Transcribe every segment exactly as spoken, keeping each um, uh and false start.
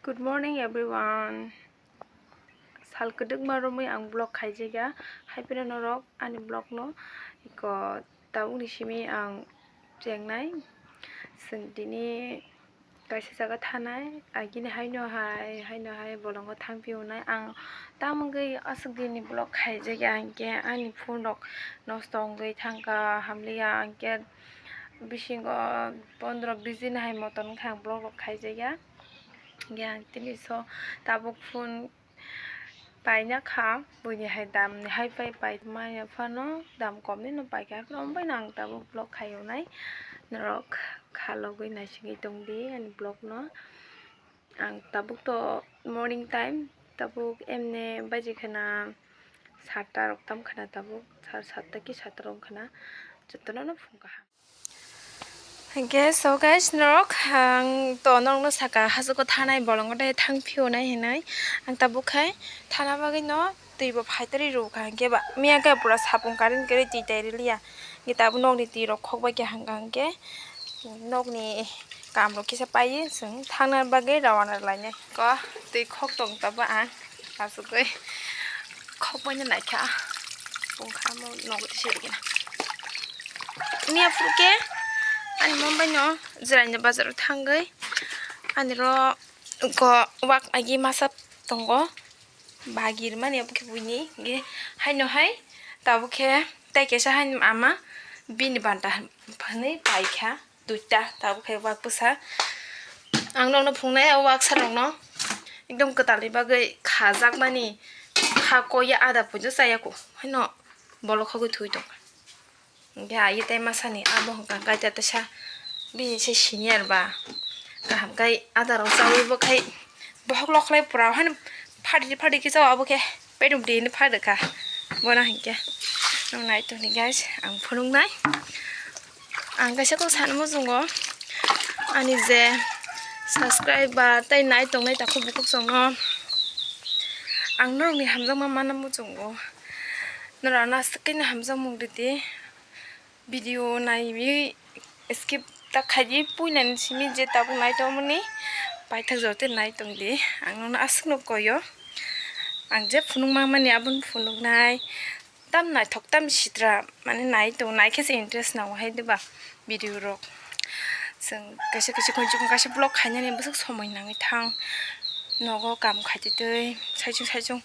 Good morning everyone. Sal kwdwkma romwi ang vlog khaijak ya, hai phano norok ani vlog no iko tabukni simi ang chengnai. Chwng tini kaisa jaga thanai, agini haino hai, haino hai bolongo thang phiyonai. Ang tamogwi aswk dini vlog khaijak ya, hinkhe ani phone rok nosto wngwi thangkha, hamliya, hinkhe bisingo pondro bis din hai motom wngkha ang vlog rok khaijak ya. Hinkhe ang tini so tabuk phone paina kha, buini hai dam ni hai pai pai maya phano dam kom ni no paikha, omo bai no ang tabuk vlog khayonai, norok khalogwi naisingwi tongdi ani vlog no. Ang tabuk to morning time, tabuk emne baji khana satta rok tam khana, tabuk sar satta ki satta rok khana, jotono no phung kaham. Hinkhe so guys, norok ang to norokno saka, hachugo thanai bolongo tei thang phiyonai hinwi ang tabuk khai thana bagwi no twi bo phaitari rwkha, hinkhe ba miya khe pura sapung current kwrwi twi tai rwliya, hinkhe tabuk nokni twi rok khokbai kha hwnkha, hinkhe nokni kam rok kisa paiwi chwng thangna bagwi rawana lainai. Ko twi khok tong tabuk ang achugwi khokbaino naikha, pungkha mo nogo twi serigena. Miya phuru khe ani mom bai no jwraini bazaro thangwi ani ro ko wak agi masa tongo, bagi rwmani obo khe buini, hinkhe haino hai tabuk khe tei kaisa haino ama bini banta hinwi paikha. Duita tabuk khe wak bwsa. Ang nokno phunuknai o waksa rokno ekdom kwtalni bagwi khajakmani kha koya ada puino chaya kho, haino bolok khogwi thwi tongkha. Hinkhe aye tei masani abo hwnkha kaita teisa bini se senior ba kaham khai ada rok chawi bo khai bohok lokhlai pura haino phatidi phatidi khe chao abo khe. Pedum di hwnwi phai rwkha. Bono hinkhe nwng nai tongdi guys, ang phunuknai. Ang kaisa kok sana muchungo, ani je subscriber tei nai tongnai takhuk bukhuk chongno ang norokni hamjakma mana muchungo. Norok ano aswk khe hamjakmung rwdi. Video naiwi skip ta khaidi, puilani simi je tabuk nai tongmani paithak jora tei nai tongdi. Ang nono aswkno koyo, ang je phunukma mani abono phunuknai. Tam naithok tam sitra mane nai tong, nai khe se interest nango hai diba video rok. Chwng kaisa kaisa khunchuk kaisa vlog khainani bwswk somoi nangwi thang, nogo kam khaitwi twi saichung saichung.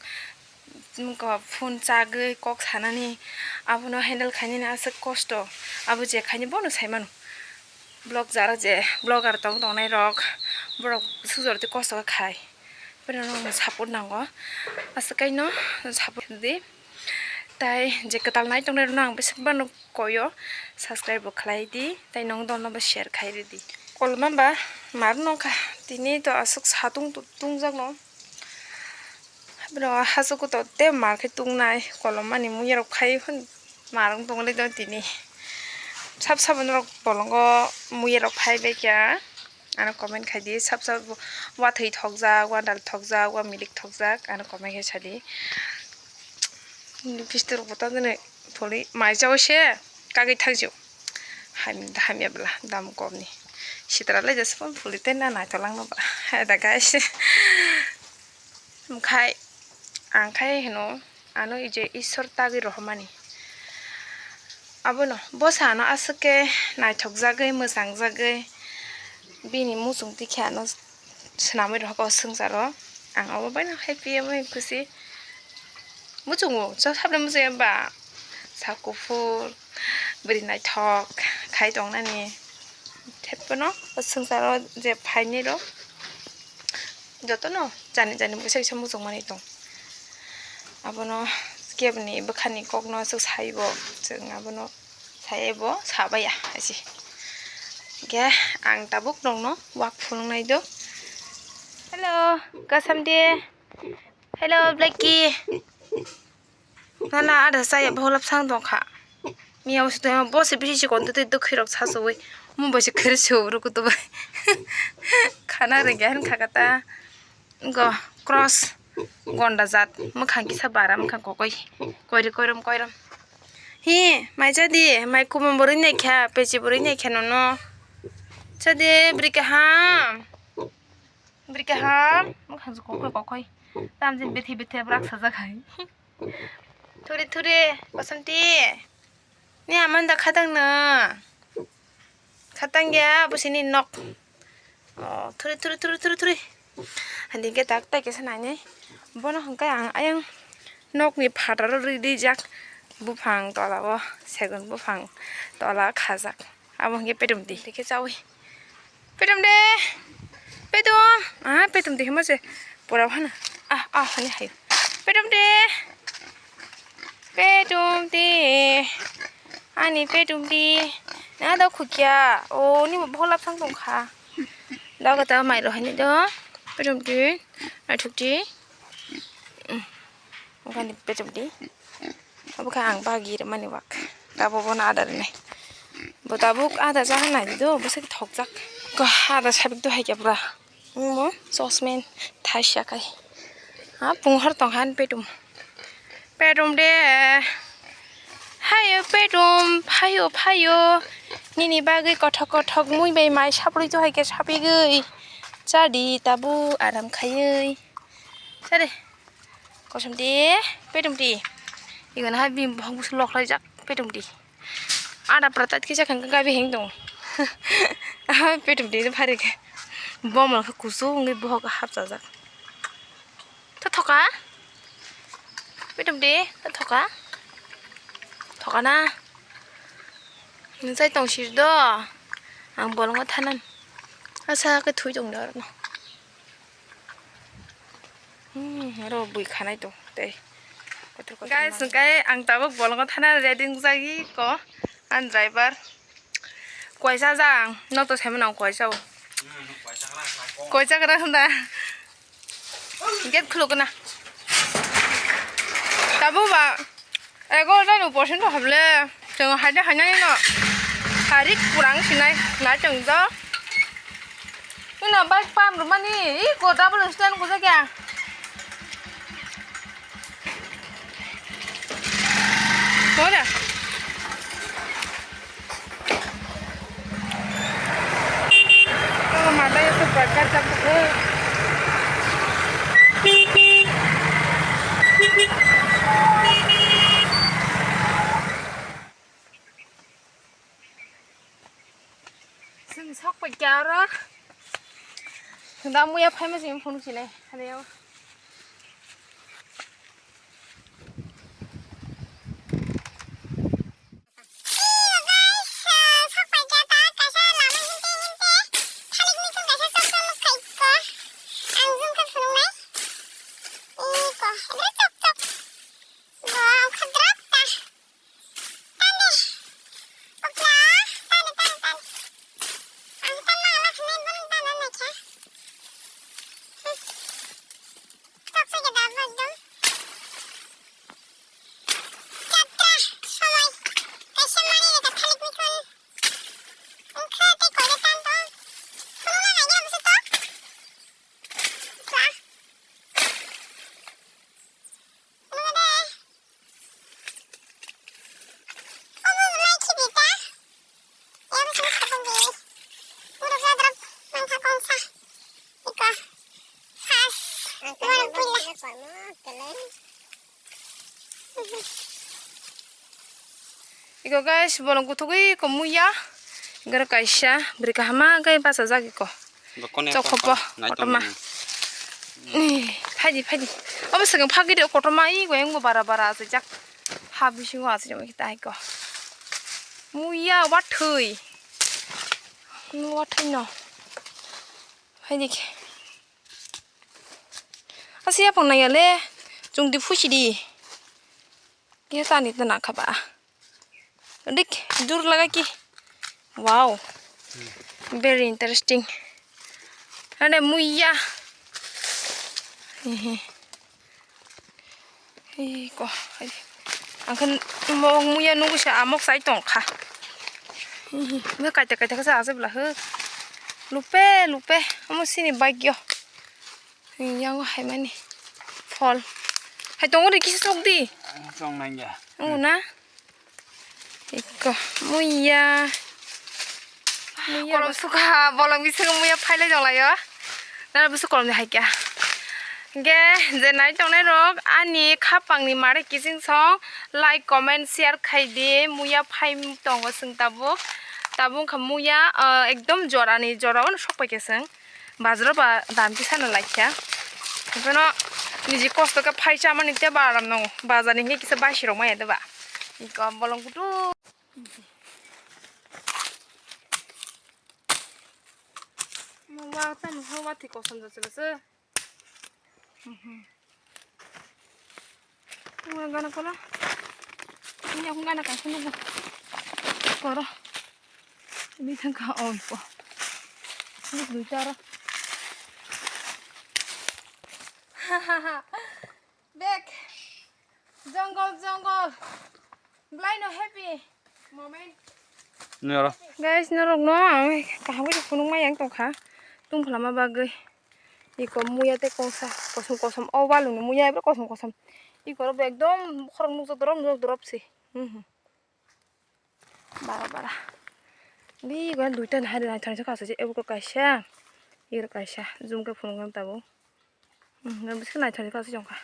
Phone chagwi kok sanani, abono handle khainani aswk kosto, abo je khaini bono saimano. Vlog jara je vlogger tong tongnai rok, borok sujor twi kosto khe khai, borok no support nango, aswk kaino support di. Tai je kwtal nai tongnai rokno ang bwswk bano koyo, subscribe bo khlai di, tai nwng dono bo share khai ridi. Kolma ba mar nokha, tini to aswk satung tungjakno. Bro, hachugo to tei mar khe tungnai, kolom mani muya rok khai phano mar wng tongli do tini. Sab sabo norok bolongo muya rok phai bai kha, ano comment khai di, sab sabo wathwi thokjak, wa dal thokjak, wa milik thokjak, ano comment khai sa di. Bini bwswk rok bo ta jani tholi mai chao se kagwi thang sio. Hamya bwla dam kom ni. Sitra lai jesa phone phuli tei na naitholang no ba. Hai da guys. Khai ang khai hino ano ije Isor tagwi rohormani. Abono bosa ano aswk khe naithok jagwi mwchang jagwi bini muchung tikhe ano swnamwi rohorkha o swngcharo. Ang obo baino happy omo hai khusi. Muchungo, chwng saboni muchungya ba sak kuphur, bwrwi naithok khai tongnani. Thepano o swngcharo je phainai rok jotono jani jani kaisa kaisa muchung manwi tong. Abono keboni bwkhani kokno aswk saibo, chwng abono. Sai bo sabaya, asi. Ge, ang tabuk nokno wak phunuknai do. Hello, kasam de. Hello, Blackie. Nana ada saya bohlap sang dongkha. Miya usu to bo se bisi chikon to dukhi rok sasu wi. Mo bo se khere se uru kutu bai. Khana rengya han khakata. Go cross gonda jat mwkhang kisa bara mwkhang kokoi koiri koirom koirom. Hi mai jadi mai kumum boroi naikha peci boroi naikha nono. Jadi beri kaham. Bwrwi kaham, mokang kokoi kokoi. Tamjin bethi bethi bwrak sajak hai. Thuri thuri, Basanti. Ni amanda khatang na. Khatang ya, busini nok. Oh, thuri thuri thuri thuri thuri. Hadi ke tak tak kesa nai nai. Bono hwnkhe ang ayang nokni phataro ri rijak. Buphang tola o, segun buphang tola khajak. Abo hwnkhe petum di. Hwnkhe chawi. Petum de. Petum. Ah, petum de hima se. Pura hana. Ah, ah, hani hayo. Petum de. Petum de. Ani petum de. Na do khukya. O, ni bo bholap sang tong kha. Da kata mai ro hani do. Petum de. Na thuk de. Ani petum de. Abo khe ang bagi rwmani wak. Tabuk bono ada rwnai. Bo tabuk ada cha hwnai do, bwswk thokjak. Ko ada sabik do hai khe pura. Omo sosmen thaisa kai. Ha, punghor tong han petum. Petum de. Hayo petum, phayo, phayo. Nini bagwi kothok kothok mui bai mai saprui do hai khe sapigwi. Chadi tabu aram khaiwi. Chade. Kosom de, petum de. Igon hai bini bohok busu lok lai jak, petum de. Ada pura tat kisa kang gabi heng dong. Petum de phari ke. Bomol ke kusu ngi bohok hap jajak. Ta thoka? Petum de, ta thoka? Thoka na? Nung sai tong sir do. Ang bolongo thanan. Asa ke thui tong do no. Hmm, aro bui khanai to tei. Kotor kotor. Guys, hwnkhe ang tabuk bolongo thana ready wngjagwi ko. Ang driver. Kuaisa jang, no to saimano ang kuaisa o. Kuaisa kwrang hwnda. Gate khuluk na. Tabuk ba. Egarota ni upor sento hable. Chwng haide hainani no. Tarik kurang sinai. Na chwng do. Ina bike pump rwmani. I ko double stand ko jakya. Moja. Chwng sok paikha oro. Chwng da muya phaima chwng phunuk sinai. Hade o. Tande. Kopla. Tande, tande, tande. Ang tanna ala khnai bun tanna naikha. Hmm. Tok se geda bo ekdom. Chatra somoi. Kaisa mani ekha thalik mikon. Ang kha tei koile tan to. Phunukna naikha bwswk to. Kopla. Phunukna de. Omo belai khibi ta. Ebo sini sabun di. Uruk jadrop mantha kongsa. Iko. Sas. Ang kaya bulan punya. Kaya kono, kelen. Iko guys, bolong kuthugwi ko muya. Gara kaisa, bwrwi kahama kai bachajak iko. Chokhopo, kotorma. Phaidi, phaidi. Obo swkang phagwi de kotorma, i goyang bo bara bara asajak. Ha bisingo asajak ta iko. Muya wathwi. Wathwi no. Phaidi khe. Asi yapang naya le. Chwng di phusi di. Kisa tani tana kha ba. Dik dur laga ki. Wow. Very interesting. Ane muya. Hehe. Hei ko. Angkhan mo muya nugu sa amok sai tong kha. Hehe. Me kaita kaita kha sa asai bla he. Lupe lupe. Amo sini bike yo. Yango hai mani phol. Hai tongo de kisa sok di. Chong nang ya. Tongo na. Iko muya. Muya kolom suka bolong bisingo muya phailai jong laio. Nara busu kolomni hai kya. Ge je nai tongnai rok ani khapang ni mare kising song like, comment, share khai di. Muya phai tongo sing tabuk. Tabuk kha muya, ah, ekdom jora ni jora o sok pai khe sing. Bazar o ba dam kisa no lai kya. Bono niji kosto khe phai chamani te ba aram nango. Bazar ni hingke kisa bai sirok maya de ba. Iko bolong kutu. Mo wa tamo ho wa thik kosom ja chwla se. Mhm. Mo gana kola. Ini aku gana kan sunu. Koro. Ini thang ka on ko. Ini duita ro. Bek. Jongol, jongol. Belai no happy moment. Nero. Guys, norok no ang kaham khe phunuk mai yang tongkha. Tung phalama bagwi. Iko muya te kongsa kosom kosom. O walung ni muya ebro kosom kosom. Iko rok ekdom khorok nukjak dorop nukjak dorop se. Hmm. Bara bara. Di gwan duita nahari nai thani kha se ebo kaisa. Iro kaisa. Jum khe phunuk nang tabo. Hmm, biskhe nai thani kha se jongkha.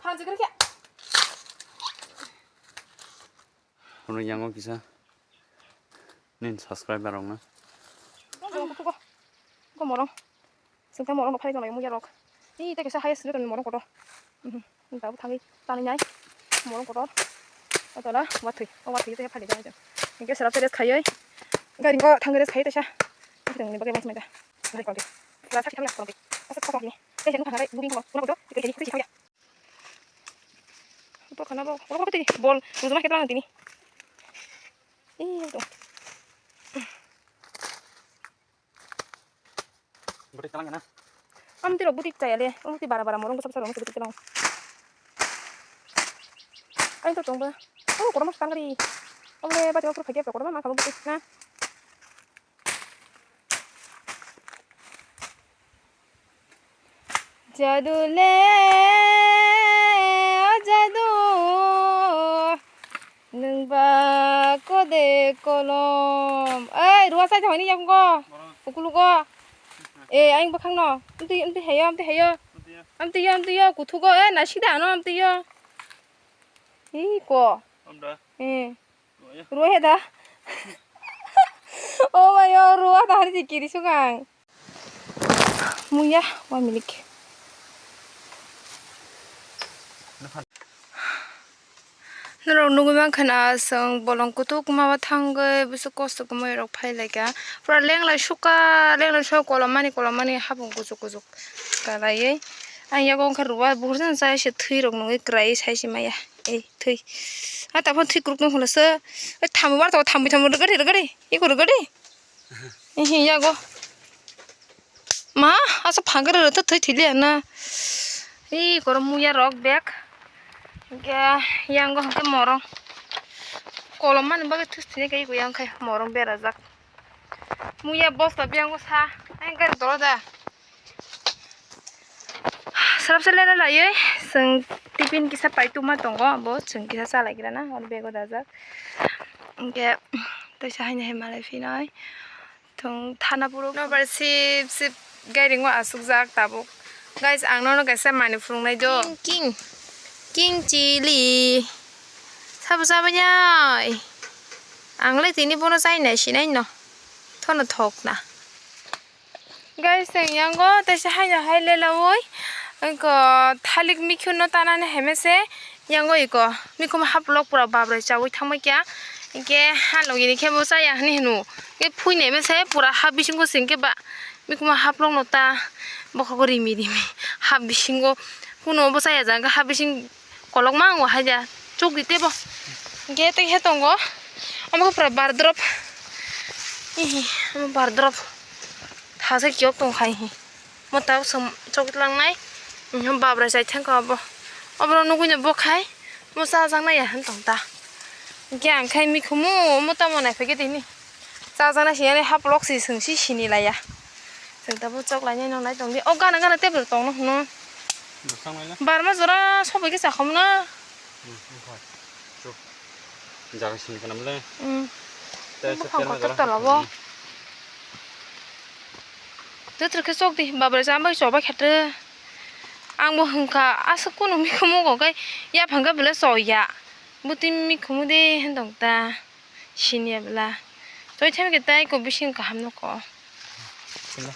Phansi khe. Hwnwi yango kisa nini subscriber rokno. Ko morong. Sengkha morong rok phai tongo muya rok. Ih, tei kaisa highest rate ni morong kotor. Mhm. Tabuk thangwi tanwi nai. Morong kotor. Otola wathwi. O wathwi tei phali jai. Hingke sera rest khaiwi. Gari ko thangwi rest khaiwi teisa. Tongni bagwi mas mai da. Nai kondi. Pura sakhi thangya kondi. Asa kotor ni. Tei jenu thangrai buri ko. Kuna bodo. Tei jenu sakhi thangya. To khana bo, ko ko tini bol, mujuma khetla tini. Ih, to. Butik talang na. Am tiro butik chaya le, am ti bara bara morong ko sab sab butik talang. Ain to tongba. Oh, korma tangri. Amle bati okro khajia korma ma khabo butik na. Jadu le, o jadu, nwng ba kode kolom. Ei, ruwa sai thangni yakgo. Ukulugo. Eh, ayang bakhang no. Amtwi, amtwi hayo, amtwi hayo. Amtwi yo, amtwi yo, kuthugo. Eh, nasida ano amtwi yo. Ih, ko. Eh. Ruwa he da. Oh my God, ruwa ta hari kiri sugang. Muya, wa milik. Norok nugwi mankha na, chwng bolong kutuk ma thangwi bwswk kosto kwmwi rok phai laikha. Pura lenglai sukha, lenglai sukha, kolom mani, kolom mani, hapung kuchuk kuchuk kalaiwi. Ang yago wngkha ruwa, buhur jani chai se thwi rok nungwi kwrwi sai se maya. Ei, thwi. A, taphano thwi kwrwk tong phano se. Ei, thamwi bar tongo, thamwi, thamwi rwgadi, rwgadi. Iko rwgadi. Ihi, yago. Ma, asa phangkhe rwrwtha thwi thwi liya na. Ih, koro muya rok bek. Hingke yango hingke morong. Kolom mani bagwi thus thini khe iko yang khe morong berajak. Muya bosta biyango sa. Ang gari doro da. Sarap se lele layoi, chwng tiffin kisa pai tuma tongo, abo chwng kisa chalai gira na, oro bego dajak. Hingke, teisa haino hai malai phinai. Thung thana puro nobar sip sip gairingo asukjak tabuk. Guys, ang nono kaisa manwi phunuknai do. King, king, king chili. Sabo chabani ai. Ang le tini bono chainai sinai no. Thono thokna. Guys, ang yango teisa haino hai lelaui. Angko thalik mikhuno tanani hemese. Yango iko, mikhumu haplok pura babrai chaui thangbai kha. Hingke ha logini khe bo chaya hinui hino. Hingke phuinai mese pura ha bisingo se hingke ba mikhumu haplokno ta bokhorok rimi rimi ha bisingo. Huno bo chaya ja hingke ha bising kolokma wngo haida chukdi tebo. Hingke tei he tongo. Omo khe pura bar drop. Hihi, omo bar drop. Thasa kiyok tong khai hi. Mo tabuk chwng choklangnai, mhm, babra chai thangkha obo. Oborok nugui no bo khai, mo chajaknai ya hwn tong ta. Hingke ang khai mikhumu, mo tamo naiphai khe tini. Chajaknai siyani haplok si chwng si sini laiya. Chwng tabuk choklainai nong nai tongdi. O gana gana tebol tongno hwno. Barma jora sobai khe chakhamu na. Hmm, wngkha. Chuk. Jaga sini kana mle. Hmm. Buphang kotor tola bo. Joto khe chok di, babra jang bai chobai kha twi. Ang bo hwnkha aswk kunu mikhumu kok khe yaphang khe belai choya. Bwtwi mikhumu de hwn tong ta. Siniya bwla. Choi thang khe tai ko bising kaham no ko. Sila.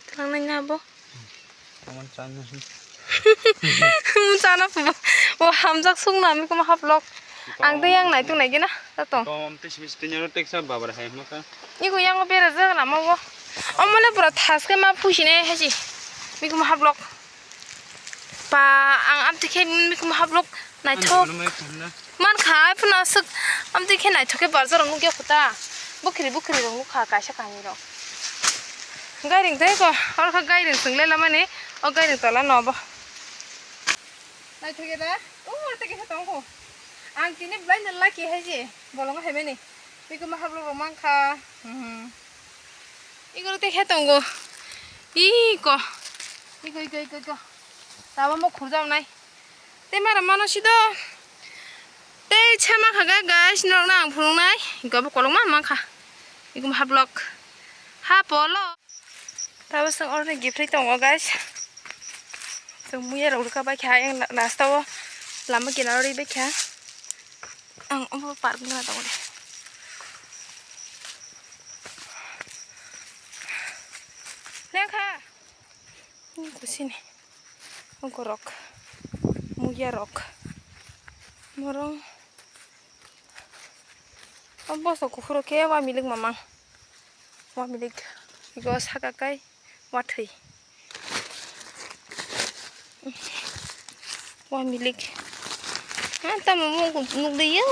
Tlang nai na bo. Oman chana. Oman chana phubo. O hamjak sung na mi kuma haplok. Ang de yang nai tung nai gina. Ta tong. Kom te simi sini ro teksa babra hai maka. Iku yang bera jek na mo bo. Omole pura thas ke ma phusi ne haji. Mi kuma haplok. Pa ang amtwi khe mikhumu hablok naithok. Ang mai khum na. Man kha, ai phano aswk amtwi khe naithok khe barjar rok nukya khuta. Bukhiri bukhiri rok nukha kaisa kainwi rok. Gairing tei ko, oro kha gairing chwng lela mani, o gairing tola no bo. Naithok ya da, o oro tei kaisa tong kho. Ang tini belai no lucky hai je, bolong hai mani. Mikhumu hablok rok man kha. Mhm. Igoro tei khe tongo. Iko. Iko, iko, iko, iko. Tabo mo khurjak nai. Tei mara mano sido. Tei sama kha ga guys, norok na ang phunuk nai. Iko bo kolok ma man kha. Iko hablok. Ha polo. Tabo song orni gifrwi tongo guys. Song muya rok rwkha bai kha yang last o lama kinaro ri bai kha. Ang omo park na tongo de. Lengkha. Kusini. Ungkorok. Muyarok. Morong. Obo so kuphuru khe wa milik mamang. Wa milik. Igo saka kai. Wathwi. Wa milik. Ha, tamo mung nuk de ya.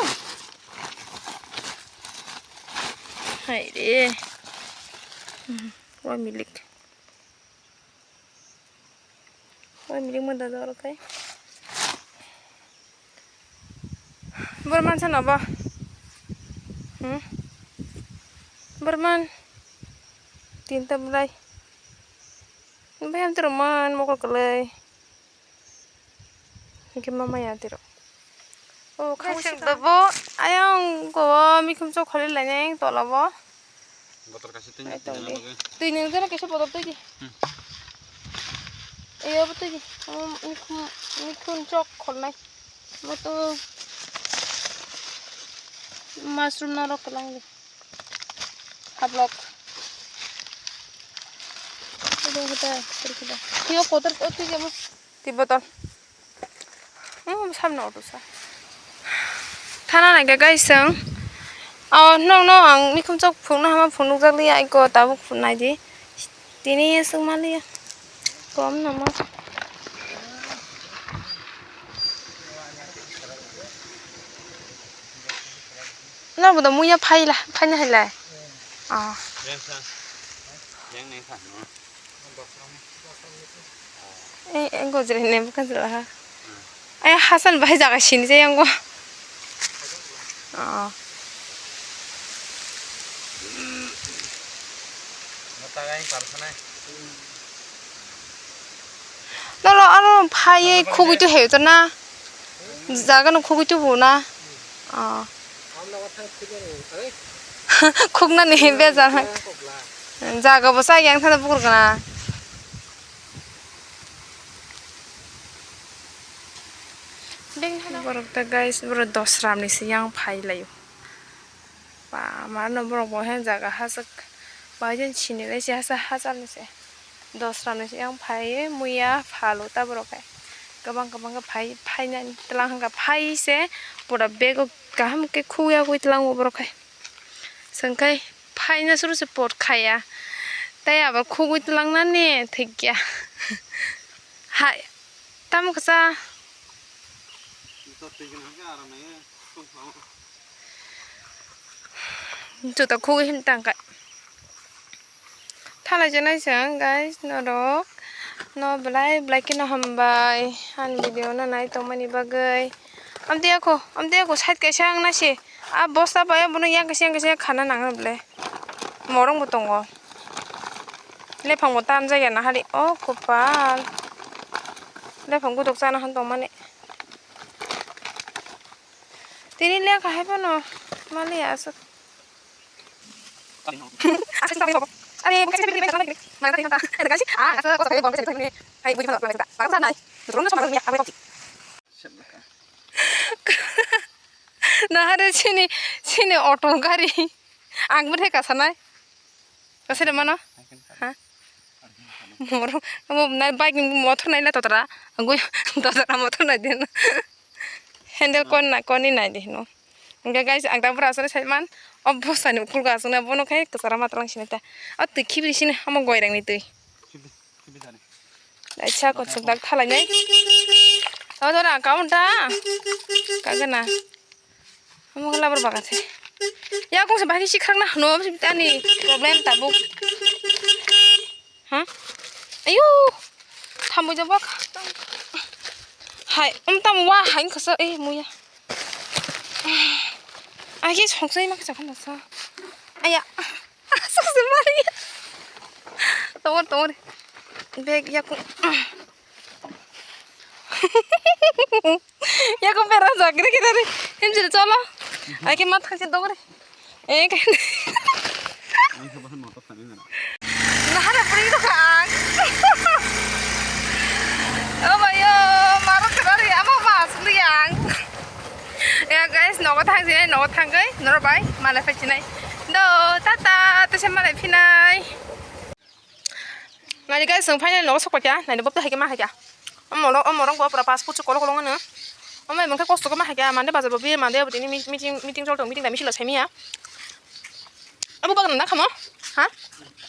Hai re. Hmm, wa milik. Wa milik ma da dor kai. Borman sana ba? Hmm? Borman. Tinta belai. Bayam tiro man mokol kalai. Hingke mama ya tiro. Oh, khamu sing dobo. Ayang go mikhum chok kholi laineng tola bo. Botol kaisa twi. Ai, tong di. Twi nang jana kaisa botol twi di. Hmm. Eyo bo twi di. Omo mikhum, mikhum chok kholnai. Moto mushroom norok kwlang di. Hablok. Twi kotor twi jemo. Twi botol. Hmm, samno auto sa. Thana nai ga guys ang. Oh, no, no, ang mikhum chok phunukna hama phunukjak liya, aiko tabuk phunai di. Tini aswk maliya. Kom nama. No, bodo muya phaila, phaina haila. Ah. Eh, eh, gojre ne bukan salah. Eh, Hasan bahai jaga sini saya yang gua. Oh. Nolo ano phai khugui tu heyo na. Jaga no khugui tu bu na. Oh. Khuknani bejar hai. Jaga bo sa yang thana bukur kana. Borok ta guys, borok dosram ni se yang phai laio. Ba, mano borok bo he jaga hachak. Ba, jen sini lai se hachal ni se. Dosram ni se yang phai muya phalo ta borok hai. Kabang kabang khe phai, phaina tlang hangka phai se pura bego kaham khe khuya khui tlango borok hai. Sengkai phaina suru se pot khaya. Tai abo khugui tlang nani thikya. Hai, tamo kasa. Juta khugui hin tangka. Thalai janai chwng guys, norok no belai belai kheno hambai ani video no nai tongmani bagwi. Amtwi ako, amtwi ako side kaisa wng nasi. A bosta bai bono yang kaisa yang kaisa khana nang bele. Morong bo tongo. Lephang bo tan jaya nahari. O kopal. Lephang gudok chana han tongmani. Tini lekha hai phano. Mali aswk. Aswk sabai bobo. Are, bukan sih, bukan sih, bukan sih. Mana tadi kata? Ada kasih. Ah, aswk, kok sabai bobo, saya tadi. Hai, bukan salah, bukan salah. Bagus sana. Turun sama dia, apa itu? Nah, ada sini, sini auto gari. Ang berhenti ke sana. Kasih di mana? Hah? Moro, amo nai bike ni motor nai na totra. Agui totra motor nai din. Handle kon na kon ni nai di no. Hingke guys, ang tabura aswk sai man. O bwsa ni ukulgo aswk na bono khai kwchara ma twlang sini ta. O twi khibri sini amo goirang ni twi. Aisa ko chwk dak thalai nai. O dora account ta. Kagana. Omo khe labar bagan se. Yakung se bahai sikrak na hwno, ani problem tabuk. Ha? Ayu! Thamwi jabak. Hai, um tam wa hai khasa, eh, muya. Ai, ke songsai ma khasa khana sa. Aya. Songsai mari. Tawar, tawar. Bag yakung. Yakung pera jagre kita re. Him jil cholo. Ai ke mat khasi dogre. Eh, ke. Ang sa bahan motor thani na. Nahara puri dok ang. Oh bayo, marok kena ri ama mas liang. Ya guys, nogo thang sini, nogo thang kai, noro bai, malai phai sinai. Do, tata, tese malai phinai. Nai guys, ang final nogo sok paikha, nai bob hai ke ma hai kha. Omo ro, omo rong bo pura passport se kolo kolo ngano. Omo mangkha kosto ma hai kha, mande bazar bo bi, mande bo tini meeting, meeting chol tong, meeting da misi lo sai miya. Abo bagan na khamo? Ha?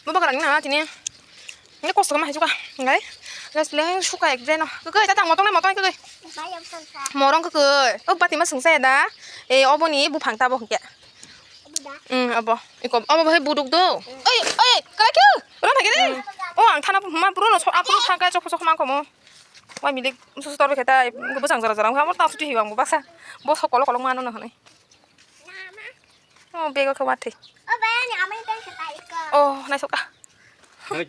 Bo bagan na tini. Nge kosto ma hai suka. Ngai. Guys, le suka ek jeno. Koi tata motong na motong koi. Morong koi. O bati ma sungsa da. E obo ni buphang ta bo hingke. Hmm, abo. Iko, abo bahai buduk do. Oi, oi, kala kyo? Ron thake de? O ang thana ma puro no, so, apuro thangka, chokho, chokho mangko mo. Wai milik, susu tor khe ta, bo jang jara jara, mo ta suti hiwang bo baksa. Bo so kolo kolo mano no hwnwi. O bego khe wathi. O, naisoka. Hoi.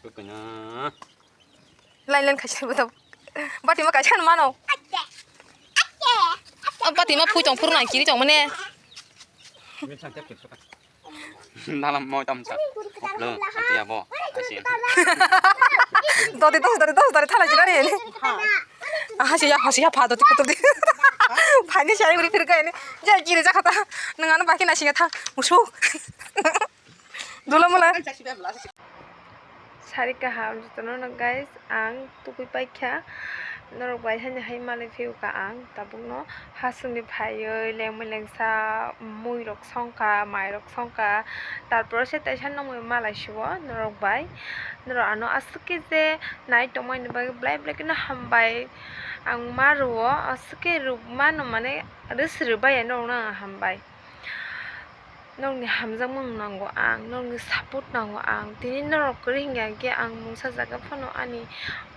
Kokona. Line line khaisa bo to. Bati ma kaisa mano. O bati ma phui tong phuru nang kiri tong mane. Dalam mo tam sa. Lo, ati abo. Asi. Dodi dos, dodi dos, dodi thala jira ni. Hasi ya, hasi ya, pha dodi kutu di. Phani sai uri phir kai ni. Ja kiri ja khata. Nang ano baki na singa tha. Musu. Dula mula. Sari kaham jotono no guys, ang tugui paikha. Norok bai haino hai malai phiyokha ang tabukno hasongni phaiwi lengmai lengsa muirok songkha, mairok songkha, tarpor se teisa nongmai malai sio norok bai. Norok ano aswk khe je nai tongmani bagwi belai belai kheno hambai. Ang ma rwo aswk khe rwmano mane rwsrwbaiya norokno ang hambai. Nokni hamjakmung nango ang, nokni support nango ang. Tini norok kwrwi hinkhe ang mungsa jaga phano ani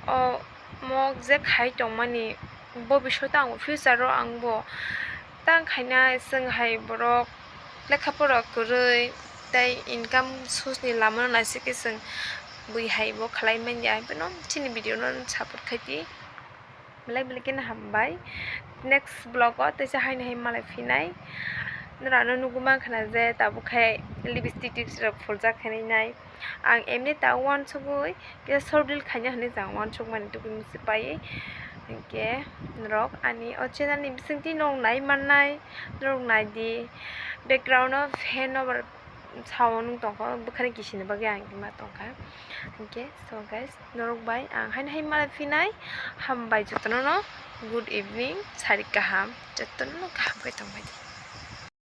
o mok je khai tongmani bobishoto ang future o ang bo ta khaina chwng hai borok lekha pora kwrwi tei income source ni lama no naisingkhe chwng bui hai bo khlai manya, hai phano chini video no support khai di. Belai belai kheno hambai. Next vlog o teisa haino hai malai phinai. Norano nugwi mankha na je tabuk khe lipstick tips rok phuljak khe nai. Ang emni ta uansugwi kisa short reel khaina hinwi jang uansukmani tubui musi pai. Hinkhe norok ani o channel ni bisingtwi norok nai mannai, norok nai di. Background o fan o sound wng tongkha, bwkhani kisini bagwi ang ima tongkha. Hinkhe so guys, norok bai ang haino hai malai phinai. Hambai jotono no, good evening, sari kaham, jotono no kaham khe tongbai di.